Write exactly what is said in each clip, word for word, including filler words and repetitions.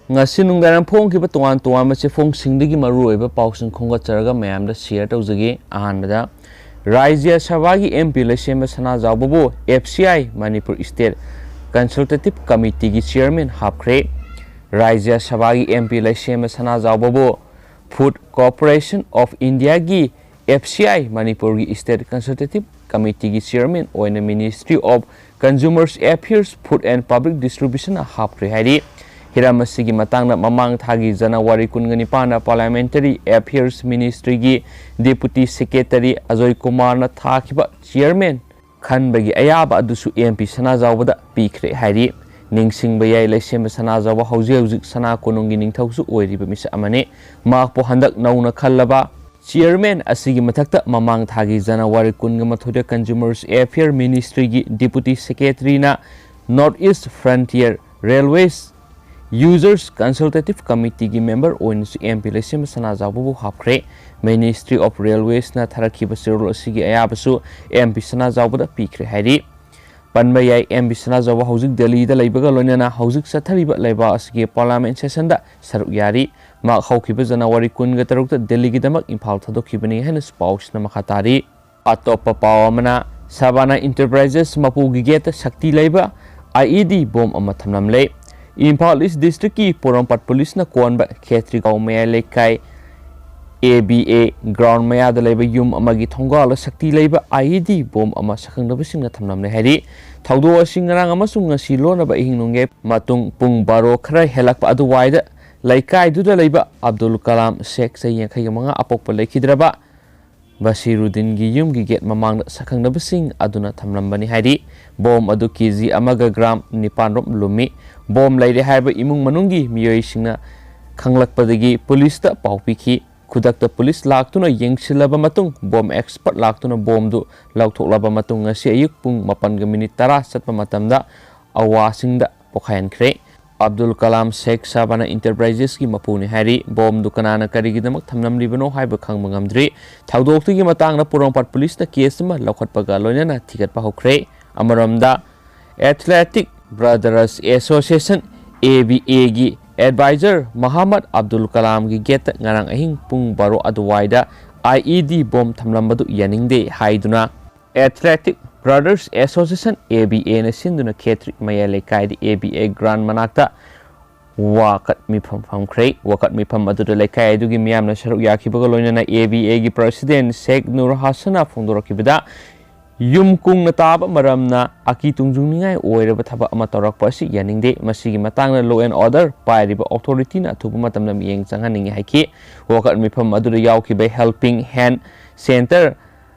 ꯉꯁꯤ ꯅꯨꯡꯗꯥꯡ ꯐꯣꯡꯈꯤꯕ ꯇꯣꯉꯥꯟ ꯇꯣꯉꯥꯟꯕ ꯆꯦꯐꯣꯡꯁꯤꯡꯗꯒꯤ ꯃꯔꯨꯑꯣꯏꯕ ꯄꯥꯎꯁꯤꯡ ꯈꯣꯝꯒꯠꯆꯔꯒ ꯃꯌꯥꯝꯗ ꯁꯤꯌꯔ ꯇꯧꯖꯒꯦ꯫ ꯑꯍꯥꯟꯕꯗ, ꯔꯥꯖ꯭ꯌ ꯁꯚꯥꯒꯤ ꯑꯦꯝ ꯄꯤ ꯂꯩꯁꯦꯝꯕ ꯁꯅꯥꯖꯥꯎꯕꯕꯨ F C I Manipur state consultative ꯀꯃꯤꯇꯤꯒꯤ ꯆꯤꯌꯔꯃꯦꯟ ꯍꯥꯞꯈ꯭ꯔꯦ꯫ ꯔꯥꯖ꯭ꯌ ꯁꯚꯥꯒꯤ ꯑꯦꯝ ꯄꯤ ꯂꯩꯁꯦꯝꯕ ꯁꯅꯥꯖꯥꯎꯕꯕꯨ ꯐꯨꯗ ꯀꯣꯔꯄꯣꯔꯦꯁꯟ ꯑꯣꯐ ꯏꯟꯗꯤꯌꯥꯒꯤ ꯑꯦꯐ ꯁꯤ ꯑꯥꯏ ꯃꯅꯤꯄꯨꯔꯒꯤ ꯁ꯭ꯇꯦꯠ ꯀꯟꯁꯜꯇꯦꯇꯤꯚ ꯀꯃꯤꯇꯤꯒꯤ ꯆꯤꯌꯔꯃꯦꯟ ꯑꯣꯏꯅ ministry of consumers affairs, food and public ꯗꯤꯁꯇ꯭ꯔꯤꯕ꯭ꯌꯨꯁꯟꯅ ꯍꯥꯞꯈ꯭ꯔꯦ ꯍꯥꯏꯔꯤ꯫ ꯍꯤꯔꯝ ꯑꯁꯤꯒꯤ ꯃꯇꯥꯡꯗ ꯃꯃꯥꯡ ꯊꯥꯒꯤ ꯖꯅꯋꯥꯔꯤ ꯀꯨꯟꯒ ꯅꯤꯄꯥꯟꯗ ꯄꯥꯔꯂꯤꯌꯥꯃꯦꯟꯇꯔꯤ ꯑꯦꯐꯤꯌꯔꯁ ꯃꯤꯅꯤꯁꯇ꯭ꯔꯤꯒꯤ ꯗꯤꯄꯨꯇꯤ ꯁꯦꯀ꯭ꯔꯦꯇꯔꯤ ꯑꯖꯣꯏ ꯀꯨꯃꯥꯔꯅ ꯊꯥꯈꯤꯕ ꯆꯤꯌꯔꯃꯦꯟ ꯈꯟꯕꯒꯤ ꯑꯌꯥꯕ ꯑꯗꯨꯁꯨ ꯑꯦꯝ ꯄꯤ ꯁꯅꯥꯖꯥꯎꯕꯗ ꯄꯤꯈ꯭ꯔꯦ ꯍꯥꯏꯔꯤ꯫ ꯅꯤꯡꯁꯤꯡꯕ ꯌꯥꯏ, ꯂꯩꯁꯦꯝꯕ ꯁꯅꯥꯖꯥꯎꯕ ꯍꯧꯖꯤꯛ ꯍꯧꯖꯤꯛ ꯁꯅꯥ ꯀꯣꯅꯨꯡꯒꯤ ꯅꯤꯡꯊꯧꯁꯨ ꯑꯣꯏꯔꯤꯕ ꯃꯤꯁꯛ ꯑꯃꯅꯤ꯫ ꯃꯍꯥꯛꯄꯨ ꯍꯟꯗꯛ ꯅꯧꯅ ꯈꯜꯂꯕ ꯆꯤꯌꯔꯃꯦꯟ ꯑꯁꯤꯒꯤ ꯃꯊꯛꯇ ꯃꯃꯥꯡ ꯊꯥꯒꯤ ꯖꯅꯋꯥꯔꯤ ꯀꯨꯟꯒ ꯃꯥꯊꯣꯏꯗ ꯀꯟꯖꯨꯃꯔꯁ ꯑꯦꯐꯤꯌꯔ ꯃꯤꯅꯤꯁꯇ꯭ꯔꯤꯒꯤ ꯗꯤꯄꯨꯇꯤ ꯁꯦꯀ꯭ꯔꯦꯇꯔꯤꯅ north east frontier railways users consultative ꯀꯃꯤꯇꯤꯒꯤ ꯃꯦꯝꯕꯔ ꯑꯣꯏꯅꯁꯨ ꯑꯦꯝ ꯄꯤ ꯂꯩꯁꯦꯝꯕ ꯁꯅꯥꯖꯥꯎꯕꯕꯨ ꯍꯥꯞꯈ꯭ꯔꯦ꯫ ꯃꯤꯅꯤꯁꯇ꯭ꯔꯤ ꯑꯣꯐ ꯔꯦꯜꯋꯦꯁꯅ ꯊꯥꯔꯛꯈꯤꯕ ꯆꯦꯔꯣꯜ ꯑꯁꯤꯒꯤ ꯑꯌꯥꯕꯁꯨ ꯑꯦꯝ ꯄꯤ ꯁꯅꯥꯖꯥꯎꯕꯗ ꯄꯤꯈ꯭ꯔꯦ ꯍꯥꯏꯔꯤ꯫ ꯄꯟꯕ ꯌꯥꯏ, ꯑꯦꯝ ꯄꯤ ꯁꯅꯥꯖꯥꯎꯕ ꯍꯧꯖꯤꯛ ꯗꯦꯜꯂꯤꯗ ꯂꯩꯕꯒ ꯂꯣꯏꯅꯅ ꯍꯧꯖꯤꯛ ꯆꯠꯊꯔꯤꯕ ꯂꯩꯕꯥꯛ ꯑꯁꯤꯒꯤ ꯄꯥꯔꯂꯤꯌꯥꯃꯦꯟ ꯁꯦꯁꯟꯗ ꯁꯔꯨꯛ ꯌꯥꯔꯤ꯫ ꯃꯍꯥꯛ ꯍꯧꯈꯤꯕ ꯖꯅꯋꯥꯔꯤ ꯀꯨꯟꯒ ꯇꯔꯨꯛꯇ ꯗꯦꯜꯂꯤꯒꯤꯗꯃꯛ ꯏꯝꯐꯥꯜ ꯊꯥꯗꯣꯛꯈꯤꯕꯅꯤ ꯍꯥꯏꯅꯁꯨ ꯄꯥꯎꯁꯤꯅ ꯃꯈꯥ ꯇꯥꯔꯤ꯫ ꯑꯇꯣꯞꯄ ꯄꯥꯎ ꯑꯃꯅ, ꯁꯥꯕꯥꯅꯥ ꯏꯟꯇꯔꯄ꯭ꯔꯥꯏꯖꯦꯁ ꯃꯄꯨꯒꯤ ꯒꯦꯠꯇ ꯁꯛꯇꯤ ꯂꯩꯕ ꯑꯥꯏ ꯏ ꯗꯤ ꯕꯣꯝ ꯑꯃ ꯊꯝꯂꯝꯂꯦ꯫ ꯏꯝꯐꯥꯜ ꯏꯁ ꯗꯤꯁꯇ꯭ꯔꯤꯛꯀꯤ ꯄꯣꯔꯣꯝꯄꯥꯠ ꯄꯨꯂꯤꯁꯅ ꯀꯣꯟꯕ ꯈꯦꯇ꯭ꯔꯤꯒꯥꯎ ꯃꯌꯥꯏ ꯂꯩꯀꯥꯏ ꯑꯦ ꯕꯤ ꯑꯦ ꯒ꯭ꯔꯥꯎꯟ ꯃꯌꯥꯗ ꯂꯩꯕ ꯌꯨꯝ ꯑꯃꯒꯤ ꯊꯣꯡꯒꯥꯜꯗ ꯁꯛꯇꯤ ꯂꯩꯕ ꯑꯥꯏ ꯏ ꯗꯤ ꯕꯣꯝ ꯑꯃ ꯁꯛꯈꯪꯗꯕꯁꯤꯡꯅ ꯊꯝꯂꯝꯂꯦ ꯍꯥꯏꯔꯤ꯫ ꯊꯧꯗꯣꯛ ꯑꯁꯤ ꯉꯔꯥꯡ ꯑꯃꯁꯨꯡ ꯉꯁꯤ ꯂꯣꯟꯅꯕ ꯑꯍꯤꯡ ꯅꯣꯡꯌꯥꯏ ꯃꯇꯨꯡ ꯄꯨꯡ ꯕꯥꯔꯣ ꯈꯔ ꯍꯦꯜꯂꯛꯄ ꯑꯗꯨꯋꯥꯏꯗ ꯂꯩꯀꯥꯏꯗꯨꯗ ꯂꯩꯕ ꯑꯕꯗꯨꯜ ꯀꯂꯥꯝ ꯁꯦꯈ, ꯆꯍꯤ ꯌꯥꯡꯈꯩꯒ ꯃꯉꯥ, ꯑꯄꯣꯛꯄ ꯂꯩꯈꯤꯗ꯭ꯔꯕ ꯕꯁꯤꯔꯨꯗꯤꯟꯒꯤ ꯌꯨꯝꯒꯤ ꯒꯦꯠ ꯃꯃꯥꯡꯗ ꯁꯛꯈꯪꯅꯕꯁꯤꯡ ꯑꯗꯨꯅ ꯊꯝꯂꯝꯕꯅꯤ ꯍꯥꯏꯔꯤ꯫ ꯕꯣꯝ ꯑꯗꯨ ꯀꯦ ꯖꯤ ꯑꯃꯒ ꯒ꯭ꯔꯥꯝ ꯅꯤꯄꯥꯟ ꯔꯣꯝ ꯂꯨꯝꯃꯤ꯫ ꯕꯣꯝ ꯂꯩꯔꯦ ꯍꯥꯏꯕ ꯏꯃꯨꯡ ꯃꯅꯨꯡꯒꯤ ꯃꯤꯑꯣꯏꯁꯤꯡꯅ ꯈꯪꯂꯛꯄꯗꯒꯤ ꯄꯨꯂꯤꯁꯇ ꯄꯥꯎ ꯄꯤꯈꯤ꯫ ꯈꯨꯗꯛꯇ ꯄꯨꯂꯤꯁ ꯂꯥꯛꯇꯨꯅ ꯌꯦꯡꯁꯤꯜꯂꯕ ꯃꯇꯨꯡ, ꯕꯣꯝ ꯑꯦꯛꯁꯄꯔꯠ ꯂꯥꯛꯇꯨꯅ ꯕꯣꯝꯗꯨ ꯂꯧꯊꯣꯛꯂꯕ ꯃꯇꯨꯡ, ꯉꯁꯤ ꯑꯌꯨꯛ ꯄꯨꯡ ꯃꯥꯄꯟꯒ ꯃꯤꯅꯤꯠ ꯇꯔꯥ ꯆꯠꯄ ꯃꯇꯝꯗ ꯑꯋꯥꯁꯤꯡꯗ ꯄꯣꯈꯥꯏꯍꯟꯈ꯭ꯔꯦ꯫ ꯑꯕꯗꯨꯜ ꯀꯂꯥꯝ ꯁꯦꯈ ꯁꯥꯕꯥꯅꯥ ꯏꯟꯇꯔꯄ꯭ꯔꯥꯏꯖꯦꯁꯀꯤ ꯃꯄꯨꯅꯤ ꯍꯥꯏꯔꯤ꯫ ꯕꯣꯝꯗꯨ ꯀꯅꯥꯅ ꯀꯔꯤꯒꯤꯗꯃꯛ ꯊꯝꯂꯝꯂꯤꯕꯅꯣ ꯍꯥꯏꯕ ꯈꯪꯕ ꯉꯝꯗ꯭ꯔꯤ꯫ ꯊꯧꯗꯣꯛꯇꯨꯒꯤ ꯃꯇꯥꯡꯗ ꯄꯣꯔꯣꯝꯄꯥꯠ ꯄꯨꯂꯤꯁꯅ ꯀꯦꯁ ꯑꯃ ꯂꯧꯈꯠꯄꯒ ꯂꯣꯏꯅꯅ ꯊꯤꯒꯠꯄ ꯍꯧꯈ꯭ꯔꯦ꯫ ꯑꯃꯔꯣꯝꯗ, athletic brothers association, A B ꯑꯦꯒꯤ ꯑꯦꯗꯚꯥꯏꯖꯔ ꯃꯣꯍꯝꯃꯗ ꯑꯕꯗꯨꯜ ꯀꯂꯥꯝꯒꯤ ꯒꯦꯠꯇ ꯉꯔꯥꯡ ꯑꯍꯤꯡ ꯄꯨꯡ ꯕꯥꯔꯣ ꯑꯗꯨꯋꯥꯏꯗ IED ꯕꯣꯝ ꯊꯝꯂꯝꯕꯗꯨ ꯌꯥꯅꯤꯡꯗꯦ ꯍꯥꯏꯗꯨꯅ Athletic Brothers Association, ABAꯅ ꯁꯤꯟꯗꯨꯅ ꯈꯦꯇ꯭ꯔꯤ ꯃꯌꯥꯏ ꯂꯩꯀꯥꯏꯗ ABA ground ꯃꯅꯥꯛꯇ ꯋꯥꯀꯠ ꯃꯤꯐꯝ ꯐꯝꯈ꯭ꯔꯦ꯫ ꯋꯥꯀꯠ ꯃꯤꯐꯝ ꯑꯗꯨꯗ ꯂꯩꯀꯥꯏ ꯑꯗꯨꯒꯤ ꯃꯤꯌꯥꯝꯅ ꯁꯔꯨꯛ ꯌꯥꯈꯤꯕꯒ ꯂꯣꯏꯅꯅ ABAꯒꯤ president ꯁꯦꯈ ꯅꯨꯔ ꯍꯁꯟꯅ ꯐꯣꯡꯗꯣꯔꯛꯈꯤꯕꯗ, ꯌꯨꯝ ꯀꯨꯡꯅ ꯇꯥꯕ ꯃꯔꯝꯅ ꯑꯀꯤ ꯇꯨꯡꯖꯨꯡꯅꯤꯡꯉꯥꯏ ꯑꯣꯏꯔꯕ ꯊꯕꯛ ꯑꯃ ꯇꯧꯔꯛꯄ ꯑꯁꯤ ꯌꯥꯅꯤꯡꯗꯦ꯫ ꯃꯁꯤꯒꯤ ꯃꯇꯥꯡꯗ law and order ꯄꯥꯏꯔꯤꯕ authorityꯅ ꯑꯊꯨꯕ ꯃꯇꯝꯗ ꯃꯤꯠꯌꯦꯡ ꯆꯪꯍꯟꯅꯤꯡꯏ ꯍꯥꯏꯈꯤ꯫ ꯋꯥꯀꯠ ꯃꯤꯐꯝ ꯑꯗꯨꯗ ꯌꯥꯎꯈꯤꯕ Helping Hand Centre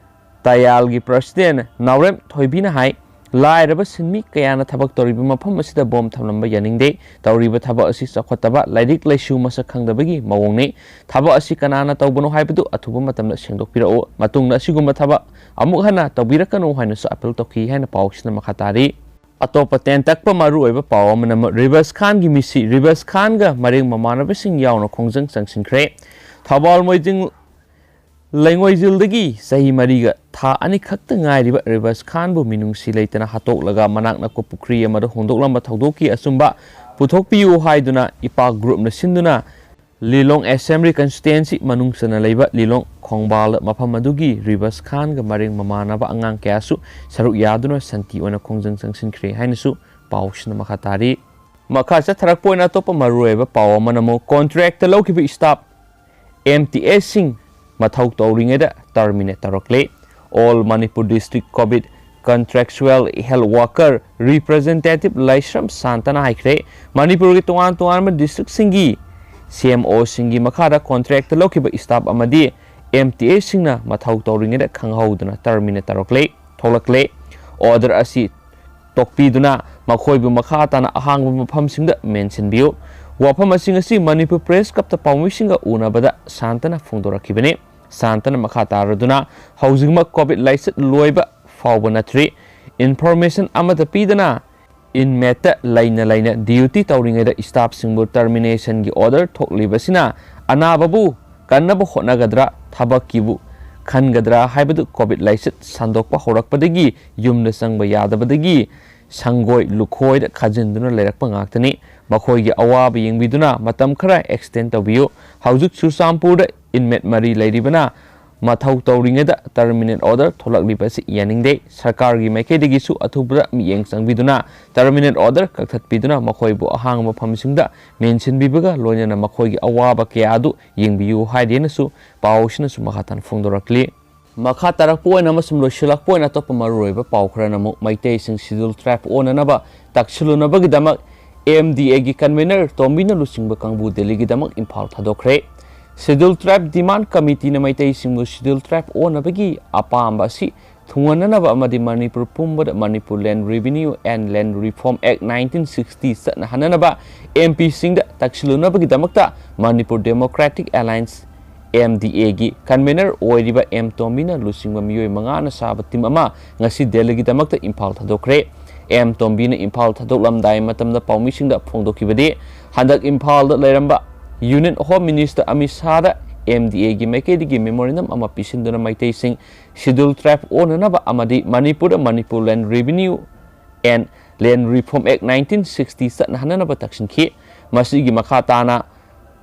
ꯇꯌꯥꯜꯒꯤ president ꯅꯥꯎꯔꯦꯝ ꯊꯣꯏꯕꯤꯅ ꯍꯥꯏ, ꯂꯥꯏꯔꯕ ꯁꯤꯟꯃꯤ ꯀꯌꯥꯅ ꯊꯕꯛ ꯇꯧꯔꯤꯕ ꯃꯐꯝ ꯑꯁꯤꯗ ꯕꯣꯝ ꯊꯝꯂꯝꯕ ꯌꯥꯅꯤꯡꯗꯦ꯫ ꯇꯧꯔꯤꯕ ꯊꯕꯛ ꯑꯁꯤ ꯆꯥꯎꯈꯠꯇꯕ, ꯂꯥꯏꯔꯤꯛ ꯂꯥꯏꯁꯨ ꯃꯁꯛ ꯈꯪꯗꯕꯒꯤ ꯃꯑꯣꯡꯅꯤ꯫ ꯊꯕꯛ ꯑꯁꯤ ꯀꯅꯥꯅ ꯇꯧꯕꯅꯣ ꯍꯥꯏꯕꯗꯨ ꯑꯊꯨꯕ ꯃꯇꯝꯗ ꯁꯦꯡꯗꯣꯛꯄꯤꯔꯛꯎ꯫ ꯃꯇꯨꯡꯗ ꯑꯁꯤꯒꯨꯝꯕ ꯊꯕꯛ ꯑꯃꯨꯛ ꯍꯟꯅ ꯇꯧꯕꯤꯔꯛꯀꯅꯨ ꯍꯥꯏꯅꯁꯨ appeal ꯇꯧꯈꯤ ꯍꯥꯏꯅ ꯄꯥꯎꯁꯤꯅ ꯃꯈꯥ ꯇꯥꯔꯤ꯫ ꯑꯇꯣꯞꯄ ꯇꯦꯟ ꯇꯛꯄ ꯃꯔꯨꯑꯣꯏꯕ ꯄꯥꯎ ꯑꯃꯅ ꯔꯤꯕꯁ ꯈꯥꯟꯒꯤ ꯃꯤꯁꯤ ꯔꯤꯕꯁ ꯈꯥꯟꯒ ꯃꯔꯦꯡ ꯃꯃꯥꯟꯅꯕꯁꯤꯡ ꯌꯥꯎꯅ ꯈꯣꯡꯖꯪ ꯆꯪꯁꯤꯟꯈ꯭ꯔꯦ꯫ ꯊꯧꯕꯥꯜ ꯃꯣꯏꯖꯤꯡ ꯂꯩꯉꯣꯏꯖꯤꯜꯗꯒꯤ ꯆꯍꯤ ꯃꯔꯤꯒ ꯊꯥ ꯑꯅꯤ ꯈꯛꯇ ꯉꯥꯏꯔꯤꯕ ꯔꯤꯕꯁ ꯈꯥꯟꯕꯨ ꯃꯤꯅꯨꯡꯁꯤ ꯂꯩꯇꯅ ꯍꯥꯠꯇꯣꯛꯂꯒ ꯃꯅꯥꯛ ꯅꯛꯄ ꯄꯨꯈ꯭ꯔꯤ ꯑꯃꯗ ꯍꯣꯡꯗꯣꯛꯂꯝꯕ ꯊꯧꯗꯣꯛꯀꯤ ꯑꯆꯨꯝꯕ ꯄꯨꯊꯣꯛꯄꯤꯌꯨ ꯍꯥꯏꯗꯨꯅ ꯏꯄꯥꯛ groupꯅ ꯁꯤꯟꯗꯨꯅ ꯂꯤꯂꯣꯡ Assembly Constituency ꯃꯅꯨꯡ ꯆꯟꯅ ꯂꯩꯕ ꯂꯤꯂꯣꯡ ꯈꯣꯡꯕꯥꯜꯗ ꯃꯐꯝ ꯑꯗꯨꯒꯤ ꯔꯤꯕꯁ ꯈꯥꯟꯒ ꯃꯔꯦꯡ ꯃꯃꯥꯟꯅꯕ ꯑꯉꯥꯡ ꯀꯌꯥꯁꯨ ꯁꯔꯨꯛ ꯌꯥꯗꯨꯅ ꯁꯥꯟꯇꯤ ꯑꯣꯏꯅ ꯈꯣꯡꯖꯪ ꯆꯪꯁꯤꯟꯈ꯭ꯔꯦ ꯍꯥꯏꯅꯁꯨ ꯄꯥꯎꯁꯤꯅ ꯃꯈꯥ ꯇꯥꯔꯤ꯫ ꯃꯈꯥ ꯆꯠꯊꯔꯛꯄ ꯑꯣꯏꯅ ꯑꯇꯣꯞꯄ ꯃꯔꯨꯑꯣꯏꯕ ꯄꯥꯎ ꯑꯃꯅ ꯑꯃꯨꯛ contractꯇ ꯂꯧꯈꯤꯕ staff MTAꯁꯤꯡ ꯃꯊꯧ ꯇꯧꯔꯤꯉꯩꯗ terminate ꯇꯧꯔꯛꯂꯦ꯫ All Manipur District COVID Contractual Health Worker Representative ꯂꯥꯏꯁ꯭ꯔꯝ ꯁꯥꯟꯇꯅ ꯍꯥꯏꯈ꯭ꯔꯦ, ꯃꯅꯤꯄꯨꯔꯒꯤ ꯇꯣꯉꯥꯟ ꯇꯣꯉꯥꯟꯕ districtꯁꯤꯡꯒꯤ CMOꯁꯤꯡꯒꯤ ꯃꯈꯥꯗ contractꯇ ꯂꯧꯈꯤꯕ staff ꯑꯃꯗꯤ MTAꯁꯤꯡꯅ ꯃꯊꯧ ꯇꯧꯔꯤꯉꯩꯗ ꯈꯪꯍꯧꯗꯅ terminate ꯇꯧꯔꯛꯂꯦ, ꯊꯣꯛꯂꯛꯂꯦ꯫ Order ꯑꯁꯤ ꯇꯣꯛꯄꯤꯗꯨꯅ ꯃꯈꯣꯏꯕꯨ ꯃꯈꯥ ꯇꯥꯅ ꯑꯍꯥꯡꯕ ꯃꯐꯝꯁꯤꯡꯗ ꯃꯦꯟꯁꯤꯟꯕꯤꯌꯨ꯫ ꯋꯥꯐꯝ ꯑꯁꯤꯡ ꯑꯁꯤ ꯃꯅꯤꯄꯨꯔ Press Clubꯇ ꯄꯥꯎꯃꯤꯁꯤꯡꯒ ꯎꯅꯕꯗ ꯁꯥꯟꯇꯅ ꯐꯣꯡꯗꯣꯔꯛꯈꯤꯕꯅꯤ꯫ ꯁꯥꯟꯇꯅ ꯃꯈꯥ ꯇꯥꯔꯗꯨꯅ ꯍꯧꯖꯤꯛꯃꯛ COVID ꯂꯥꯏꯆꯠ ꯂꯣꯏꯕ ꯐꯥꯎꯕ ꯅꯠꯇ꯭ꯔꯤ꯫ Information ꯑꯃꯠꯇ ꯄꯤꯗꯅ inmateꯇ ꯂꯩꯅ ꯂꯩꯅ duty ꯇꯧꯔꯤꯉꯩꯗ staffꯁꯤꯡꯕꯨ terminationꯒꯤ order ꯊꯣꯛꯂꯤꯕꯁꯤꯅ ꯑꯅꯥꯕꯕꯨ ꯀꯟꯅꯕ ꯍꯣꯠꯅꯒꯗ꯭ꯔꯥ, ꯊꯕꯛꯀꯤꯕꯨ ꯈꯟꯒꯗ꯭ꯔꯥ ꯍꯥꯏꯕꯗꯨ COVID ꯂꯥꯏꯆꯠ ꯁꯟꯗꯣꯛꯄ ꯍꯧꯔꯛꯄꯗꯒꯤ ꯌꯨꯝꯗ ꯆꯪꯕ ꯌꯥꯗꯕꯗꯒꯤ ꯁꯪꯒꯣꯏ ꯂꯨꯈꯣꯏꯗ ꯈꯥꯖꯤꯟꯗꯨꯅ ꯂꯩꯔꯛꯄ ꯉꯥꯛꯇꯅꯤ꯫ ꯃꯈꯣꯏꯒꯤ ꯑꯋꯥꯕ ꯌꯦꯡꯕꯤꯗꯨꯅ ꯃꯇꯝ ꯈꯔ extend ꯇꯧꯕꯤꯌꯨ꯫ ꯍꯧꯖꯤꯛ ꯆꯨꯔꯆꯥꯟꯄꯨꯔꯗ inmate ꯃꯔꯤ ꯂꯩꯔꯤꯕꯅ ꯃꯊꯧ ꯇꯧꯔꯤꯉꯩꯗ terminate order ꯊꯣꯛꯂꯛꯂꯤꯕ ꯑꯁꯤ ꯌꯥꯅꯤꯡꯗꯦ꯫ ꯁꯔꯀꯥꯔꯒꯤ ꯃꯥꯏꯀꯩꯗꯒꯤꯁꯨ ꯑꯊꯨꯕꯗ ꯃꯤꯠꯌꯦꯡ ꯆꯪꯕꯤꯗꯨꯅ terminate order ꯀꯛꯊꯠꯄꯤꯗꯨꯅ ꯃꯈꯣꯏꯕꯨ ꯑꯍꯥꯡꯕ ꯃꯐꯝꯁꯤꯡꯗ ꯃꯦꯟꯁꯤꯟꯕꯤꯕꯒ ꯂꯣꯏꯅꯅ ꯃꯈꯣꯏꯒꯤ ꯑꯋꯥꯕ ꯀꯌꯥ ꯑꯗꯨ ꯌꯦꯡꯕꯤꯌꯨ ꯍꯥꯏꯗꯦꯅꯁꯨ ꯄꯥꯎ ꯑꯁꯤꯅꯁꯨ ꯃꯈꯥ ꯇꯥꯅ ꯐꯣꯡꯗꯣꯔꯛꯂꯤ꯫ ꯃꯈꯥ ꯇꯥꯔꯛꯄ ꯑꯣꯏꯅ ꯑꯃꯁꯨꯡ ꯂꯣꯏꯁꯤꯜꯂꯛꯄ ꯑꯣꯏꯅ ꯑꯇꯣꯞꯄ ꯃꯔꯨꯑꯣꯏꯕ ꯄꯥꯎ ꯈꯔꯅ ꯑꯃꯨꯛ ꯃꯩꯇꯩꯁꯤꯡ Scheduled Tribe ꯑꯣꯟꯅꯅꯕ ꯇꯛꯁꯤꯜꯂꯨꯅꯕꯒꯤꯗꯃꯛ M D Aꯒꯤ convener ꯇꯣꯝꯕꯤꯅ ꯂꯨꯆꯤꯡꯕ ꯀꯥꯡꯕꯨ ꯗꯦꯜꯂꯤꯒꯤꯗꯃꯛ Imphal ꯊꯥꯗꯣꯛꯈ꯭ꯔꯦ꯫ Scheduled Tribe Demand Committeeꯅ ꯃꯩꯇꯩꯁꯤꯡꯕꯨ Scheduled Tribe ꯑꯣꯟꯅꯕꯒꯤ ꯑꯄꯥꯝꯕ ꯑꯁꯤ ꯊꯨꯡꯍꯟꯅꯅꯕ ꯑꯃꯗꯤ ꯃꯅꯤꯄꯨꯔ ꯄꯨꯝꯕꯗ Manipur Land Revenue and Land Reform Act nineteen sixty ꯆꯠꯅꯍꯟꯅꯅꯕ M Pꯁꯤꯡꯗ ꯇꯛꯁꯤꯜꯂꯨꯅꯕꯒꯤꯗꯃꯛꯇ Manipur Democratic Alliance, M D Aꯒꯤ convener ꯑꯣꯏꯔꯤꯕ M ꯇꯣꯝꯕꯤꯅ ꯂꯨꯆꯤꯡꯕ ꯃꯤꯑꯣꯏ ꯃꯉꯥꯅ ꯁꯥꯕ team ꯑꯃ ꯉꯁꯤ ꯗꯦꯜꯂꯤꯒꯤꯗꯃꯛꯇ ꯏꯝꯐꯥꯜ ꯊꯥꯗꯣꯛꯈ꯭ꯔꯦ꯫ M ꯇꯣꯝꯕꯤꯅ ꯏꯝꯐꯥꯜ ꯊꯥꯗꯣꯛꯂꯝꯗꯥꯏ ꯃꯇꯝꯗ ꯄꯥꯎꯃꯤꯁꯤꯡꯗ ꯐꯣꯡꯗꯣꯛꯈꯤꯕꯗꯤ, ꯍꯟꯗꯛ ꯏꯝꯐꯥꯜꯗ ꯂꯩꯔꯝꯕ Union Home Minister Amit ꯁꯥꯍꯗ M D Aꯒꯤ ꯃꯥꯏꯀꯩꯗꯒꯤ memorandum ꯑꯃ ꯄꯤꯁꯤꯟꯗꯨꯅ ꯃꯩꯇꯩꯁꯤꯡ Scheduled Tribe ꯑꯣꯟꯅꯅꯕ ꯑꯃꯗꯤ ꯃꯅꯤꯄꯨꯔꯗ Manipur Land Revenue and Land Reform Act nineteen sixty ꯆꯠꯅꯍꯟꯅꯅꯕ ꯇꯛꯁꯤꯟꯈꯤ꯫ ꯃꯁꯤꯒꯤ ꯃꯈꯥ ꯇꯥꯅ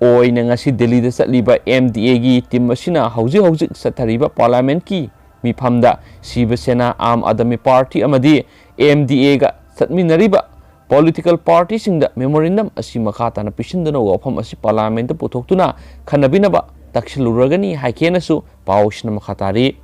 ꯑꯣꯏꯅ ꯉꯁꯤ ꯗꯦꯜꯂꯤꯗ ꯆꯠꯂꯤꯕ M D Aꯒꯤ team ꯑꯁꯤꯅ ꯍꯧꯖꯤꯛ ꯍꯧꯖꯤꯛ ꯆꯠꯊꯔꯤꯕ parliamentꯀꯤ ꯃꯤꯐꯝꯗ ꯁꯤꯕ ꯁꯦꯅꯥ, ꯑꯥꯝ ꯑꯥꯗꯃꯤ ꯄꯥꯔꯇꯤ ꯑꯃꯗꯤ M D Aꯒ ꯆꯠꯃꯤꯟꯅꯔꯤꯕ political partyꯁꯤꯡꯗ memorandum ꯑꯁꯤ ꯃꯈꯥ ꯇꯥꯅ ꯄꯤꯁꯤꯟꯗꯨꯅ ꯋꯥꯐꯝ ꯑꯁꯤ parliamentꯇ ꯄꯨꯊꯣꯛꯇꯨꯅ ꯈꯟꯅꯕꯤꯅꯕ ꯇꯛꯁꯤꯜꯂꯨꯔꯒꯅꯤ ꯍꯥꯏꯈꯤꯅꯁꯨ ꯄꯥꯎꯁꯤꯅ ꯃꯈꯥ ꯇꯥꯔꯤ꯫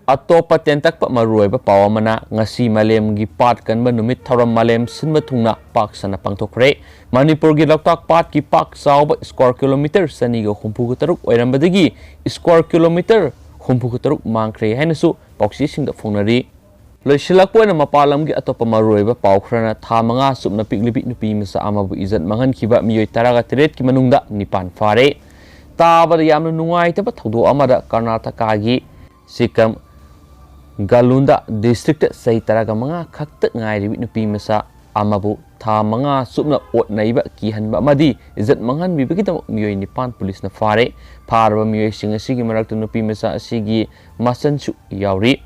ꯑꯇꯣꯞꯄ ꯇꯦꯟꯇꯛꯄ ꯃꯔꯨꯑꯣꯏꯕ ꯄꯥꯎ ꯑꯃꯅ, ꯉꯁꯤ ꯃꯥꯂꯦꯝꯒꯤ ꯄꯥꯠ ꯀꯟꯕ ꯅꯨꯃꯤꯠ ꯊꯧꯔꯝ ꯃꯥꯂꯦꯝ ꯁꯤꯟꯕ ꯊꯨꯡꯅ ꯄꯥꯛ ꯁꯟꯅ ꯄꯥꯡꯊꯣꯛꯈ꯭ꯔꯦ꯫ ꯃꯅꯤꯄꯨꯔꯒꯤ ꯂꯣꯛꯇꯥꯛ ꯄꯥꯠꯀꯤ ꯄꯥꯛ ꯆꯥꯎꯕ square kilometre ꯆꯅꯤꯒ ꯍꯨꯝꯐꯨꯒ ꯇꯔꯨꯛ ꯑꯣꯏꯔꯝꯕꯗꯒꯤ square kilometre ꯍꯨꯝꯐꯨꯒ ꯇꯔꯨꯛ ꯃꯥꯡꯈ꯭ꯔꯦ ꯍꯥꯏꯅꯁꯨ ꯄꯥꯎꯆꯦꯁꯤꯡꯗ ꯐꯣꯡꯅꯔꯤ꯫ ꯂꯣꯏꯁꯤꯜꯂꯛꯄ ꯑꯣꯏꯅ ꯃꯄꯥꯟ ꯂꯝꯒꯤ ꯑꯇꯣꯞꯄ ꯃꯔꯨꯑꯣꯏꯕ ꯄꯥꯎ ꯈꯔꯅ, ꯊꯥ ꯃꯉꯥ ꯆꯨꯞꯅ ꯄꯤꯛꯂꯤꯕꯤ ꯅꯨꯄꯤ ꯃꯆꯥ ꯑꯃꯕꯨ ꯏꯖꯠ ꯃꯥꯡꯍꯟꯈꯤꯕ ꯃꯤꯑꯣꯏ ꯇꯔꯥꯒ ꯇꯔꯦꯠꯀꯤ ꯃꯅꯨꯡꯗ ꯅꯤꯄꯥꯟ ꯐꯥꯔꯦ꯫ ꯇꯥꯕꯗ ꯌꯥꯝꯅ ꯅꯨꯡꯉꯥꯏꯇꯕ ꯊꯧꯗꯣꯛ ꯑꯃꯗ ꯀꯔꯅꯥꯇꯀꯥꯒꯤ ꯁꯤꯀꯝ ꯒꯥꯂꯨꯟꯗ districtꯇ ꯆꯍꯤ ꯇꯔꯥꯒ ꯃꯉꯥ ꯈꯛꯇ ꯉꯥꯏꯔꯤꯕꯤ ꯅꯨꯄꯤ ꯃꯆꯥ ꯑꯃꯕꯨ ꯊꯥ ꯃꯉꯥ ꯆꯨꯞꯅ ꯑꯣꯠ ꯅꯩꯕ, ꯀꯤꯍꯟꯕ ꯑꯃꯗꯤ ꯏꯖꯠ ꯃꯥꯡꯍꯟꯕꯤꯕꯒꯤꯗꯃꯛ ꯃꯤꯑꯣꯏ ꯅꯤꯄꯥꯟ ꯄꯨꯂꯤꯁꯅ ꯐꯥꯔꯦ꯫ ꯐꯥꯔꯕ ꯃꯤꯑꯣꯏꯁꯤꯡ ꯑꯁꯤꯒꯤ ꯃꯔꯛꯇ ꯅꯨꯄꯤ ꯃꯆꯥ ꯑꯁꯤꯒꯤ ꯃꯆꯟꯁꯨ ꯌꯥꯎꯔꯤ꯫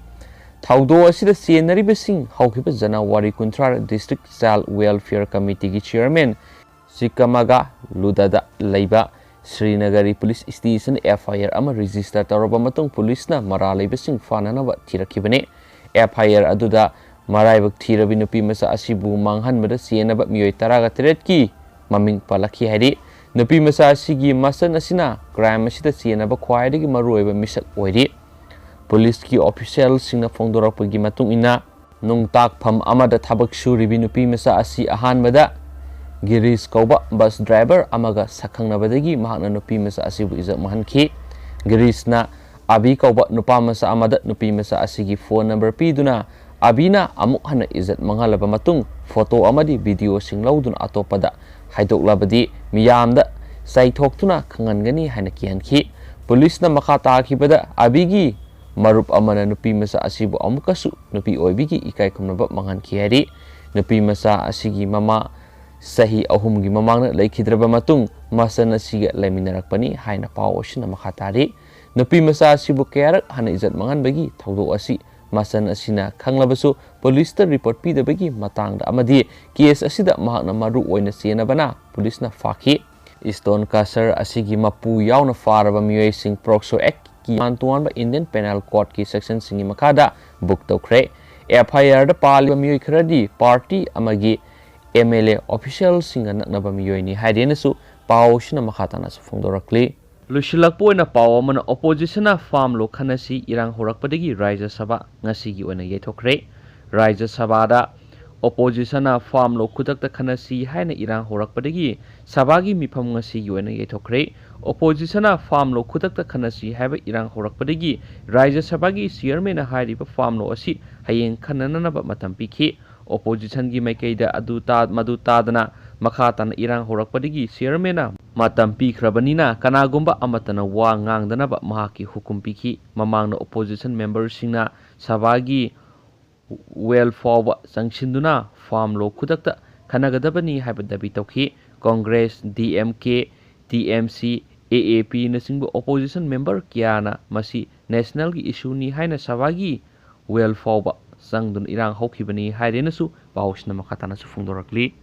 ꯊꯧꯗꯣꯛ ꯑꯁꯤꯗ ꯆꯦꯟꯅꯔꯤꯕꯁꯤꯡ ꯍꯧꯈꯤꯕ ꯖꯅꯋꯥꯔꯤ ꯀꯨꯟꯊ꯭ꯔꯥ District Child Welfare Committeeꯒꯤ Chairman ꯁꯤꯀꯃꯒ ꯂꯨꯗꯥꯗ ꯂꯩꯕ Srinagar Police Stationꯗ F I R ꯑꯃ register ꯇꯧꯔꯕ ꯃꯇꯨꯡ, ꯄꯨꯂꯤꯁꯅ ꯃꯔꯥꯜ ꯂꯩꯕꯁꯤꯡ ꯐꯥꯅꯅꯕ ꯊꯤꯔꯛꯈꯤꯕꯅꯤ꯫ F I R ꯑꯗꯨꯗ ꯃꯔꯥꯏꯕꯛ ꯊꯤꯔꯕꯤ ꯅꯨꯄꯤ ꯃꯆꯥ ꯑꯁꯤꯕꯨ ꯃꯥꯡꯍꯟꯕꯗ ꯆꯦꯟꯅꯕ ꯃꯤꯑꯣꯏ ꯇꯔꯥꯒ ꯇꯔꯦꯠꯀꯤ ꯃꯃꯤꯡ ꯄꯜꯂꯛꯈꯤ ꯍꯥꯏꯔꯤ꯫ ꯅꯨꯄꯤ ꯃꯆꯥ ꯑꯁꯤꯒꯤ ꯃꯆꯟ ꯑꯁꯤꯅ crime ꯑꯁꯤꯗ ꯆꯦꯟꯅꯕ ꯈ꯭ꯋꯥꯏꯗꯒꯤ ꯃꯔꯨꯑꯣꯏꯕ ꯃꯤꯁꯛ ꯑꯣꯏꯔꯤ꯫ ꯄꯨꯂꯤꯁꯀꯤ officialꯁꯤꯡꯅ ꯐꯣꯡꯗꯣꯔꯛꯄꯒꯤ ꯃꯇꯨꯡ ꯏꯟꯅ, ꯅꯨꯡꯇꯥꯛꯐꯝ ꯑꯃꯗ ꯊꯕꯛ ꯁꯨꯔꯤꯕꯤ ꯅꯨꯄꯤ ꯃꯆꯥ ꯑꯁꯤ ꯑꯍꯥꯟꯕꯗ ꯒꯤꯔꯤꯁ ꯀꯧꯕ bus driver ꯑꯃꯒ ꯁꯛꯈꯪꯅꯕꯗꯒꯤ ꯃꯍꯥꯛꯅ ꯅꯨꯄꯤ ꯃꯆꯥ ꯑꯁꯤꯕꯨ ꯏꯖꯠ ꯃꯥꯡꯍꯟꯈꯤ꯫ ꯒꯤꯔꯤꯁꯅ ꯑꯕꯤ ꯀꯧꯕ ꯅꯨꯄꯥ ꯃꯆꯥ ꯑꯃꯗ ꯅꯨꯄꯤ ꯃꯆꯥ ꯑꯁꯤꯒꯤ phone number ꯄꯤꯗꯨꯅ, ꯑꯕꯤꯅ ꯑꯃꯨꯛ ꯍꯟꯅ ꯏꯖꯠ ꯃꯥꯡꯍꯜꯂꯕ ꯃꯇꯨꯡ, photo ꯑꯃꯗꯤ videoꯁꯤꯡ ꯂꯧꯗꯨꯅ ꯑꯇꯣꯞꯄꯗ ꯍꯥꯏꯗꯣꯛꯂꯕꯗꯤ ꯃꯤꯌꯥꯝꯗ ꯆꯥꯏꯊꯣꯛꯇꯨꯅ ꯈꯪꯍꯟꯒꯅꯤ ꯍꯥꯏꯅ ꯀꯤꯍꯟꯈꯤ꯫ ꯄꯨꯂꯤꯁꯅ ꯃꯈꯥ ꯇꯥꯈꯤꯕꯗ, ꯑꯕꯤꯒꯤ ꯃꯔꯨꯞ ꯑꯃꯅ ꯅꯨꯄꯤ ꯃꯆꯥ ꯑꯁꯤꯕꯨ ꯑꯃꯨꯛꯀꯁꯨ ꯅꯨꯄꯤ ꯑꯣꯏꯕꯤꯒꯤ ꯏꯀꯥꯏ ꯈꯨꯝꯅꯕ ꯃꯥꯡꯍꯟꯈꯤ ꯍꯥꯏꯔꯤ꯫ ꯅꯨꯄꯤ ꯃꯆꯥ ꯑꯁꯤꯒꯤ ꯃꯃꯥ ꯆꯍꯤ ꯑꯍꯨꯝꯒꯤ ꯃꯃꯥꯡꯗ ꯂꯩꯈꯤꯗ꯭ꯔꯕ ꯃꯇꯨꯡ, ꯃꯆꯟ ꯑꯁꯤꯒ ꯂꯩꯃꯤꯟꯅꯔꯛꯄꯅꯤ ꯍꯥꯏꯅ ꯄꯥꯎ ꯑꯁꯤꯅ ꯃꯈꯥ ꯇꯥꯔꯤ꯫ ꯅꯨꯄꯤ ꯃꯆꯥ ꯑꯁꯤꯕꯨ ꯀꯌꯥꯔꯛ ꯍꯟꯅ ꯏꯖꯠ ꯃꯥꯡꯍꯟꯕꯒꯤ ꯊꯧꯗꯣꯛ ꯑꯁꯤ ꯃꯆꯟ ꯑꯁꯤꯅ ꯈꯪꯂꯕꯁꯨ ꯄꯨꯂꯤꯁꯇ report ꯄꯤꯗꯕꯒꯤ ꯃꯇꯥꯡꯗ ꯑꯃꯗꯤ case ꯑꯁꯤꯗ ꯃꯍꯥꯛꯅ ꯃꯔꯨ ꯑꯣꯏꯅ ꯆꯦꯟꯅꯕꯅ ꯄꯨꯂꯤꯁꯅ ꯐꯥꯈꯤ꯫ Stone Crusher ꯑꯁꯤꯒꯤ ꯃꯄꯨ ꯌꯥꯎꯅ ꯐꯥꯔꯕ ꯃꯤꯑꯣꯏꯁꯤꯡ POCSO Actꯀꯤ ꯇꯣꯉꯥꯟ ꯇꯣꯉꯥꯟꯕ Indian Penal Codeꯀꯤ sectionꯁꯤꯡꯒꯤ ꯃꯈꯥꯗ book ꯇꯧꯈ꯭ꯔꯦ꯫ F I Rꯗ ꯄꯥꯜꯂꯤꯕ ꯃꯤꯑꯣꯏ ꯈꯔꯗꯤ party ꯑꯃꯒꯤ M L A officialꯁꯤꯡꯒ ꯅꯛꯅꯕ ꯃꯤꯑꯣꯏꯅꯤ ꯍꯥꯏꯔꯦꯅꯁꯨ ꯄꯥꯎ ꯑꯁꯤꯅ ꯃꯈꯥ ꯇꯥꯅꯁꯨ ꯐꯣꯡꯗꯣꯔꯛꯂꯤ꯫ ꯂꯣꯏꯁꯤꯜꯂꯛꯄ ꯑꯣꯏꯅ ꯄꯥꯎ ꯑꯃꯅ, oppositionꯅ farm law ꯈꯟꯅꯁꯤ ꯏꯔꯥꯡ ꯍꯧꯔꯛꯄꯗꯒꯤ ꯔꯥꯖ꯭ꯌ ꯁꯚꯥ ꯉꯁꯤꯒꯤ ꯑꯣꯏꯅ ꯌꯩꯊꯣꯛꯈ꯭ꯔꯦ꯫ ꯔꯥꯖ꯭ꯌ ꯁꯚꯥꯗ oppositionꯅ farm law ꯈꯨꯗꯛꯇ ꯈꯟꯅꯁꯤ ꯍꯥꯏꯅ ꯏꯔꯥꯡ ꯍꯧꯔꯛꯄꯗꯒꯤ ꯁꯚꯥꯒꯤ ꯃꯤꯐꯝ ꯉꯁꯤꯒꯤ ꯑꯣꯏꯅ ꯌꯩꯊꯣꯛꯈ꯭ꯔꯦ꯫ Oppositionꯅ farm law ꯈꯨꯗꯛꯇ ꯈꯟꯅꯁꯤ ꯍꯥꯏꯕ ꯏꯔꯥꯡ ꯍꯧꯔꯛꯄꯗꯒꯤ ꯔꯥꯖ꯭ꯌ ꯁꯚꯥꯒꯤ chairmanꯅ ꯍꯥꯏꯔꯤꯕ farm law ꯑꯁꯤ ꯍꯌꯦꯡ ꯈꯟꯅꯅꯅꯕ ꯃꯇꯝ ꯄꯤꯈꯤ꯫ Oppositionꯒꯤ ꯃꯥꯏꯀꯩꯗ ꯑꯗꯨ ꯇꯥ-, ꯃꯗꯨ ꯇꯥꯗꯅ ꯃꯈꯥ ꯇꯥꯅ ꯏꯔꯥꯡ ꯍꯧꯔꯛꯄꯗꯒꯤ chairmanꯅ ꯃꯇꯝ ꯄꯤꯈ꯭ꯔꯕꯅꯤꯅ ꯀꯅꯥꯒꯨꯝꯕ ꯑꯃꯠꯇꯅ ꯋꯥ ꯉꯥꯡꯗꯅꯕ ꯃꯍꯥꯛꯀꯤ ꯍꯨꯀꯨꯝ ꯄꯤꯈꯤ꯫ ꯃꯃꯥꯡꯗ opposition memberꯁꯤꯡꯅ ꯁꯚꯥꯒꯤ well ꯐꯥꯎꯕ ꯆꯪꯁꯤꯟꯗꯨꯅ farm law ꯈꯨꯗꯛꯇ ꯈꯟꯅꯒꯗꯕꯅꯤ ꯍꯥꯏꯕ ꯗꯥꯕꯤ ꯇꯧꯈꯤ꯫ Congress, D M K, T M C, A A P ꯅꯆꯤꯡꯕ opposition member ꯀꯌꯥꯅ ꯃꯁꯤ nationalꯒꯤ issueꯅꯤ ꯍꯥꯏꯅ ꯁꯚꯥꯒꯤ ꯋꯦꯜ ꯐꯥꯎꯕ ꯆꯪꯗꯨꯅ ꯏꯔꯥꯡ ꯍꯧꯈꯤꯕꯅꯤ ꯍꯥꯏꯔꯦꯅꯁꯨ ꯄꯥꯎꯁꯤꯅ ꯃꯈꯥ ꯇꯥꯅꯁꯨ ꯐꯣꯡꯗꯣꯔꯛꯂꯤ꯫